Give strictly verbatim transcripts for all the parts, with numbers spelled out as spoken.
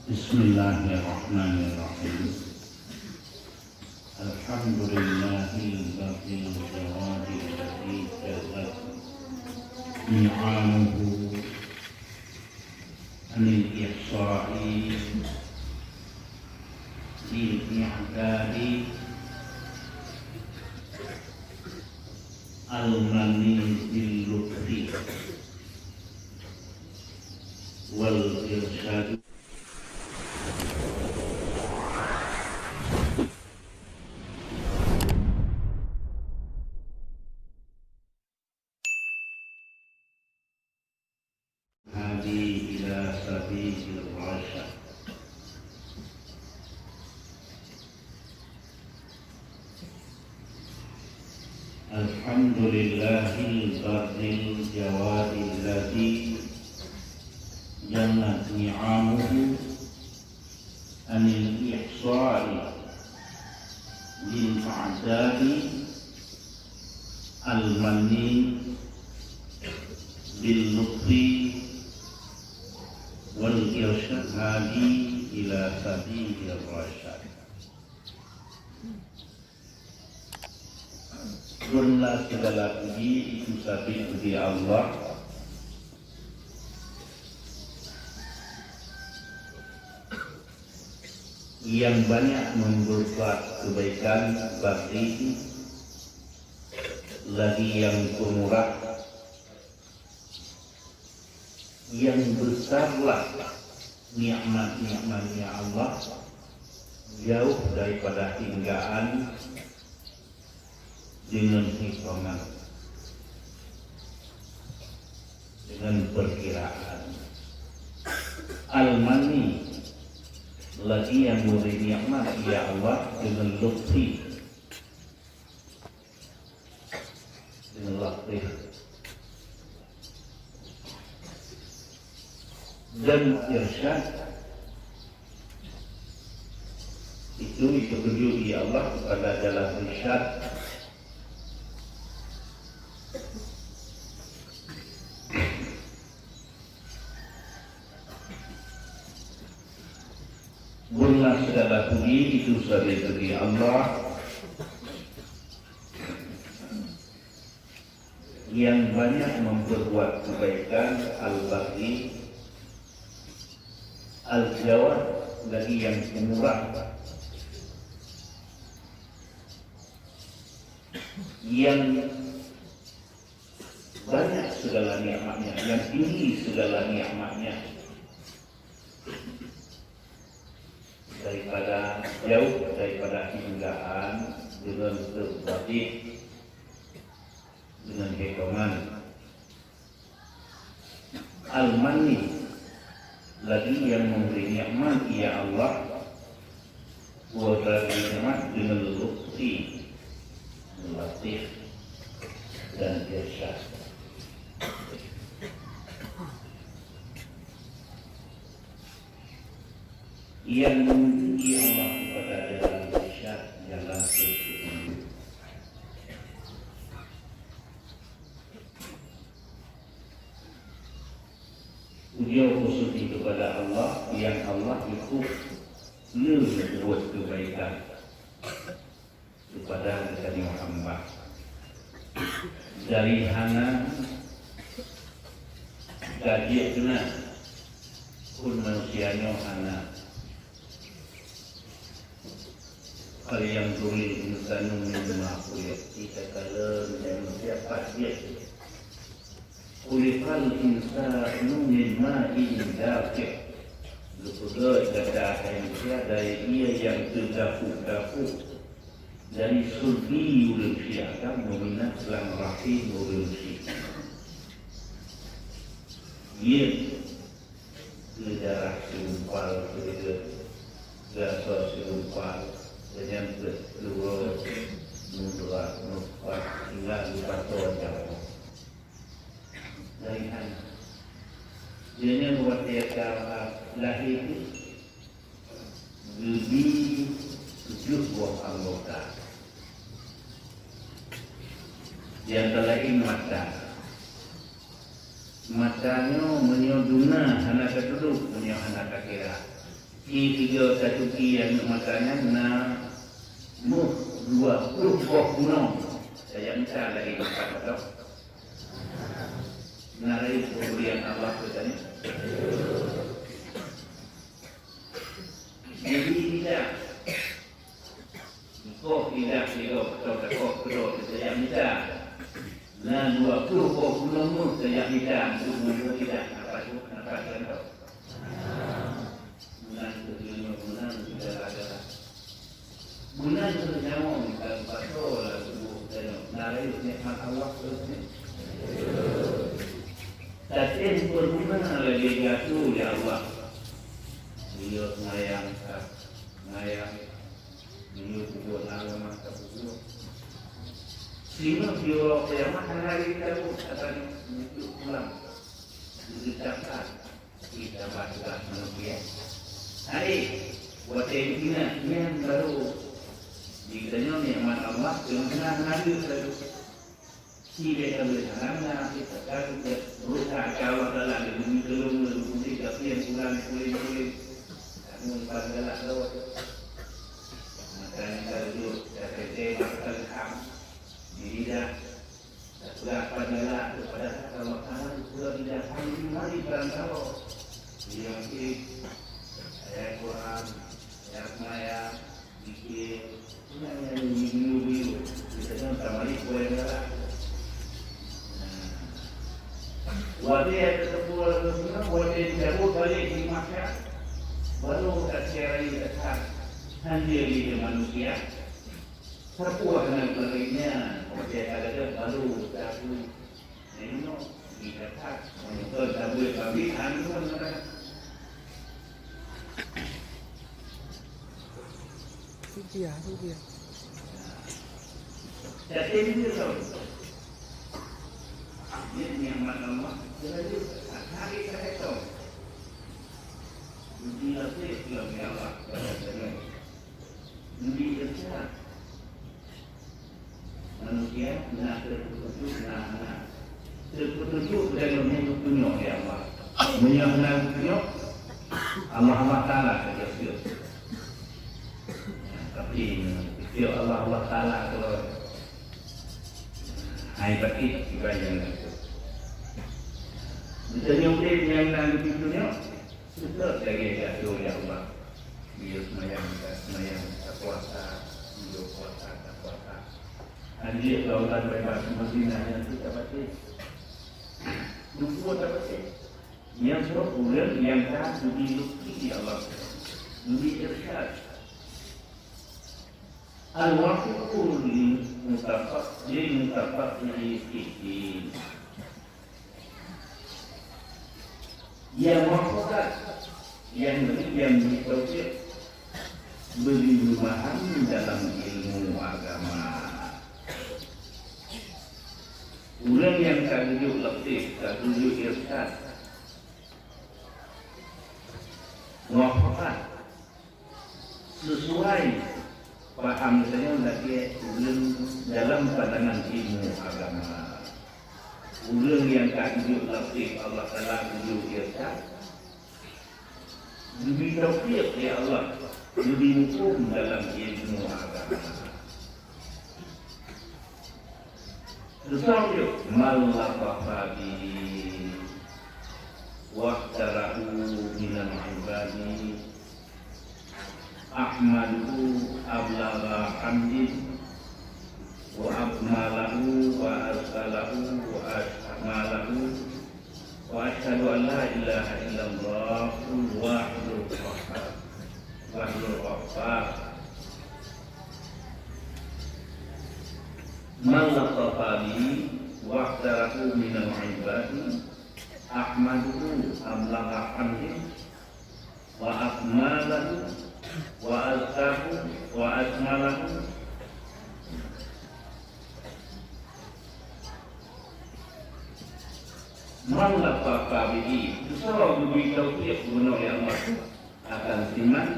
بسم الله الرحمن الرحيم. الحمد لله البر الجواد الذي جلت نعمه عن الإحصاء للإعداد، المني باللطف والإرشاد. هادي إلى سبيل الرشاد. الحمد لله البر الجواد الذي جنت نعمه عن الإحصاء للأعداد، المني باللطف والإرشاد، هادي إلى سبيل الرشاد. Beunlah segala puji itu sabe bagi Allah, nyang banyak memperbuat kebaikan bagi lagi nyang pemurah, nyang besarlah nikmat-nikmat-Nya Allah, jauh daripada hinggaan dengan hitungan, dengan perkiraan. Al-Mani, lagi nyang memberi nikmat, ya Allah, dengan lutfi, dengan latif, dan irsyad. Itu petunjuk, ya Allah, kepada jalan irsyad. Beunlah segala puji itu sabe bagi Allah, nyang banyak memperbuat kebaikan, Al-Barri, Al-Jawad, lagi nyang pemurah, nyang banyak segala nikmat-Nya, nyang tinggi segala nikmat-Nya, daripada jauh daripada hinggaan, dengan teubadih, dengan hitungan. Al-Mani, lagi nyang memberi nikmat, ya Allah, memberi nikmat dengan lutfi, latif, dan irsyad. Nyang menunjuki Allah kepada jalan irsyad, jalan petunjuk. Pujoe puji kepada Allah, nyang Allah ikut le buet kebaikan kepada geutanyoe hamba. Dari hana ka jeuet keunan, phon manusia nyoe hana. Falyanzuril insanu mimma khuliq. Geutanyoe kalon dan manusia pat jeuet. Khuliqal insanu min ma'in dafiq. Geupeugét gata hai manusia dari ié nyang teudapu-dapu, dari sulbi ureueng syiek, Adam meuminah lam rahim ureueng syiek. Ié keu darah sigumpal, keu gasoe sigumpal, dan nyan keu uroe mudghah, nutfah, hingga geupasoe jaroe. Dari hana. Jadi nyan watèe ka lahé teuh, geubi tujoh boh anggota. Di antara laén mata. Mata nyoe meunyoe duna hana tatudok, meunyoe hana takira. Di tiga satu ki aneuk mata nyan na muh dua ploh boh gunong. Saya minta lagi empat atau na lain pemberian Allah tu tadi. Jadi tidak Engkau tidak tiga atau takut kedok saya minta. Na dua ploh boh gunong muh saya minta untuk muncul tidak. Apa tu? Apa tu? Meunan keu meunyoe meunan keu galak-galak. Meunan keu nyoe mita pasoe lam tuboh tanyoe. Na rayeuk nikmat Allah keu nyoe. Tatem peuguna lagèe gaki lé Allah. Meunyoe seungayan ka, seungayan. Meunyoe peubuet na leumah ka peubuet. Singoh di uroe kiamat hana lé tabuet, akan meununjuk pulang. Geuteuka. Kita bak tugaih manusia. Hai, watèe ingat nyan baru di tanyoe nikmat Allah teungoh na hadir baru. Sibèk ka lheueh hana, kita ka lheueh berusaha ka Allah Taala lé bumi teuleumé, bumi tapi yang kurang kulit-kulit. Kamu iban galak lewat. Maka yang ka lheueh, ka kecil, maka ka lheueh ham. Jadi dah. Teupeugah pajoh lak keupada Allah Taala, teupeugah di dalam hati mari barang kamoe. Dia mungkin ayat Quran, ayat maya, zikir, nyan-nyan nyoe-nyoe. Kita jangan tamari kuah yang galak. Watèe teupeu, watèe jabeuet balik di Makkah, baru ka siarai datang. Hana lé manusia. Sapeue hana lagèe nyan, watèe ka gadôh baru tapeue. Nyoe, di Jakarta, nonton tabuet babi, anu, anu. Rupiah, rupiah. Jadi, ini tahu. Ini nikmat Allah, jadi, hari saya tahu. Jadi, nanti, ya Allah, Nabi Isa. Manusia na teupeuteuntèe, na, na teupeuteuntèe dan meunyoe geutunyok lé Allah. Meunyoe hana geutunyok, Allah, Allah Taala saja syiek. Tapi syiek Allah, Allah Taala kalau hai batin ibadah itu. Geutunyok nyang na geutunyok, Seutôt lagèe gaki lé Allah. Dia seumayang, tak seumayang, tak puasa, dia puasa, tak puasa. Anjing lautan bebas Madinah yang tidak batin. Lupa tak batin. Yang sebab ureueng nyang ka geubri lutfi lé Allah. Geubri irsyad. Al-wafiqu lil mutafaq-, lil mutafaqqih fiddin. Nyang muwafaqat, nyang bri, nyang bri taufik, bri memahami dalam ilmu agama. Ureueng nyang ka geujok lutfi, ka geujok irsyad, muwafaqat, Sisuai paham geutanyoe lagèe ureueng dalam pandangan ilmu agama. Ureueng nyang ka geujok lutfi Allah Taala geujok irsyad, geubri taufik lé Allah, geubri muphom dalam ilmu agama. Teutab yôh, man lathafa bihi wahtarahu minal ibadi. Ahmaduhu ablagha hamdin, wa akmalahu wa azkalahu wa akmalahu Wa asyhadu an la ilaha illallah wahdahu qahhar. Wahdahu qahhar. Man lathafa bihi wahtarahu minal ibadi, ahmaduhu ablagha hamdi, wa akmalahu, wa azkahu, wa akmalahu. Man lathafa bihi, soe geubri taufik bunoe lé Allah akan si man.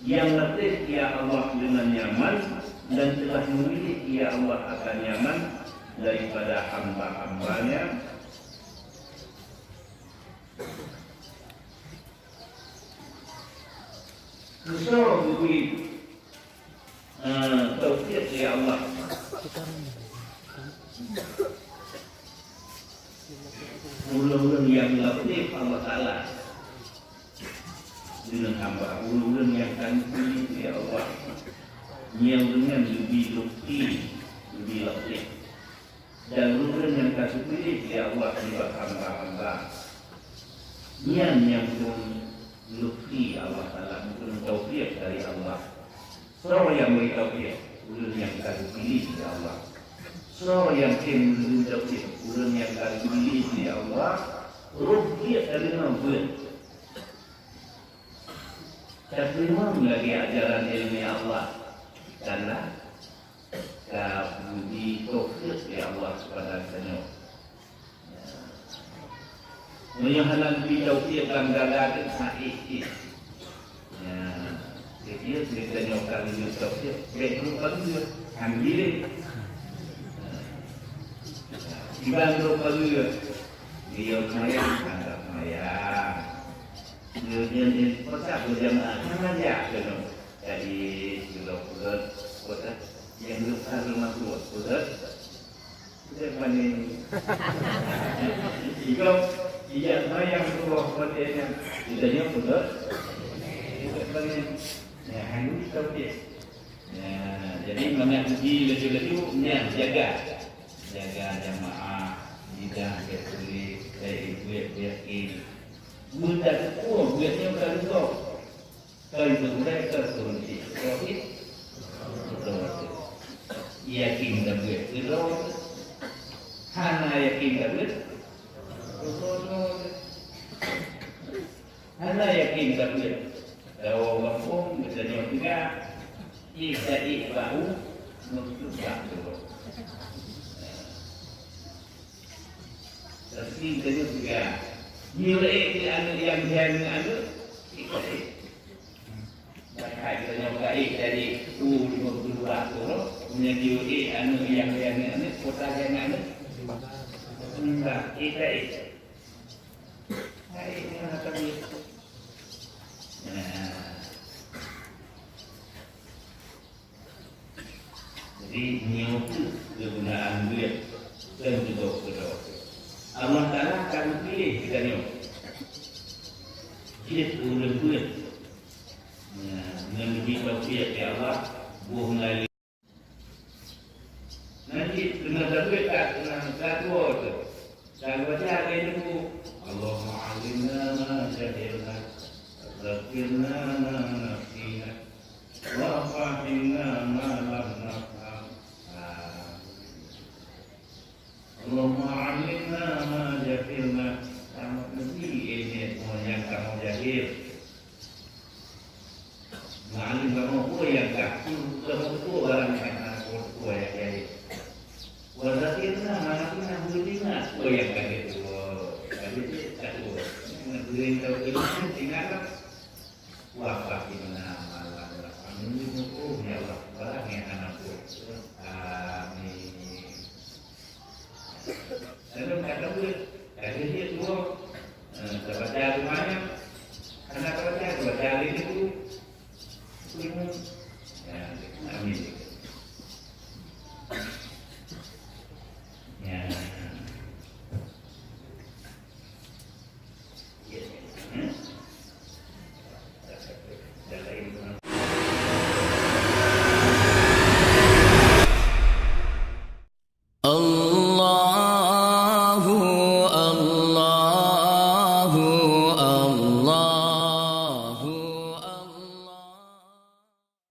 Nyang leupah ya Allah deungon nyan man, dan telah memilih ya Allah akan nyan man daripada hamba-hamba-Nya. Soe geubri, eh, taufik lé Allah? Ureuëng-ureuëng nyang taufik Allah Taala. Deungon hamba ureuëng nyang ka geupiléh lé Allah, nyang deungon leubeh lutfi, leubeh lutfi. Dan ureuëng nyang ka geupiléh lé Allah nibak hamba-hamba, nyan nyang keuneuk lutfi Allah Taala, keuneuk taufik dari Allah. Soe nyang bri taufik? Ureuëng nyang ka geupiléh lé Allah. Soe nyang tem meunurun taufik? Ureuëng nyang ka geupiléh lé Allah, roh jih ka deungoe beuet. Tateurimong lagée ajaran iéleumé Allah, karena ka geubri taufik lé Allah keupada geutanyoe. Meunyoe hana geubri taufik lam dada teuh, saéh cit. Ya, keu jih geutanyoe ka geubri taufik, bék brok pageue, han gilé. Kiban brok pageue, geuyue seumayang, han seumayang. Nyoe nyan, nyan, peugah beujamaah, hana jak keunoe. Jadi, sidroe peugah, peugah, nyang luka rumah tua, peugah. Peugah panen. Jika ijak mayang tuwoh paten nyan, kita nyoe peugah. Peugah panen. Ya, hana tahu dia. Ya, jadi mangat uji laju-laju, nyan jaga. Jaga jamaah, lidah, bèk tuléh, bèk ibuet, bèk yakin. Meutateupeue buet nyoe ka rugoe. Ka ibuet gurèe, ka turun cit. Tauhid. Beutôi. Yakin tabeuet keudroe. Hana yakin tabeuet. Hana yakin tabeuet. Dawa gampông, geutanyoe teuga. Ih, ka ih bau, meukeubah keudroe. Tapi geutanyoe teuga. Nyoe ék keu aneuk nyang jai ngon aneuk, ih, ka ih. Bahkan geutanyoe ka ih jadi, uh, lima puluh dua tu, meunyoe jiôh ék aneuk nyang jai ngon aneuk, kota jai ngon aneuk. Enggak, ih, ka ih. Ka ih ngon aneuk. Nah. Jadi, nyoe kheueh keugunaan buet dan keudroe-keudroe. Allah Taala ka geupiléh geutanyoe jeuet ureuëng buet. Nah, ngon leubeh taufik lé Allah, boh ngalé. Nanti keuneuk tabeuet that, keuneuk that dua tu. Dan baca lé nunggu, "Allahumma 'allimna ma jahilna, wa dzakkirna ma nasina, wa fahhimna ma lam nafham." Ah. "Allahumma 'allimna ma jahilna." Kamoe neubi ilmu nyang kamoe jahil. Meu'além kamoe peue nyang ka, kamoe teupeue barang nyang hana kamoe teupeue nyang jahil. Wa dzakkirna ma nasina, beuingat peue nyang ka jeuet tuwoe, ka jeuet ka tuwoe. Nyang geuring ka beuingat, ingat lah. Wa fahhimna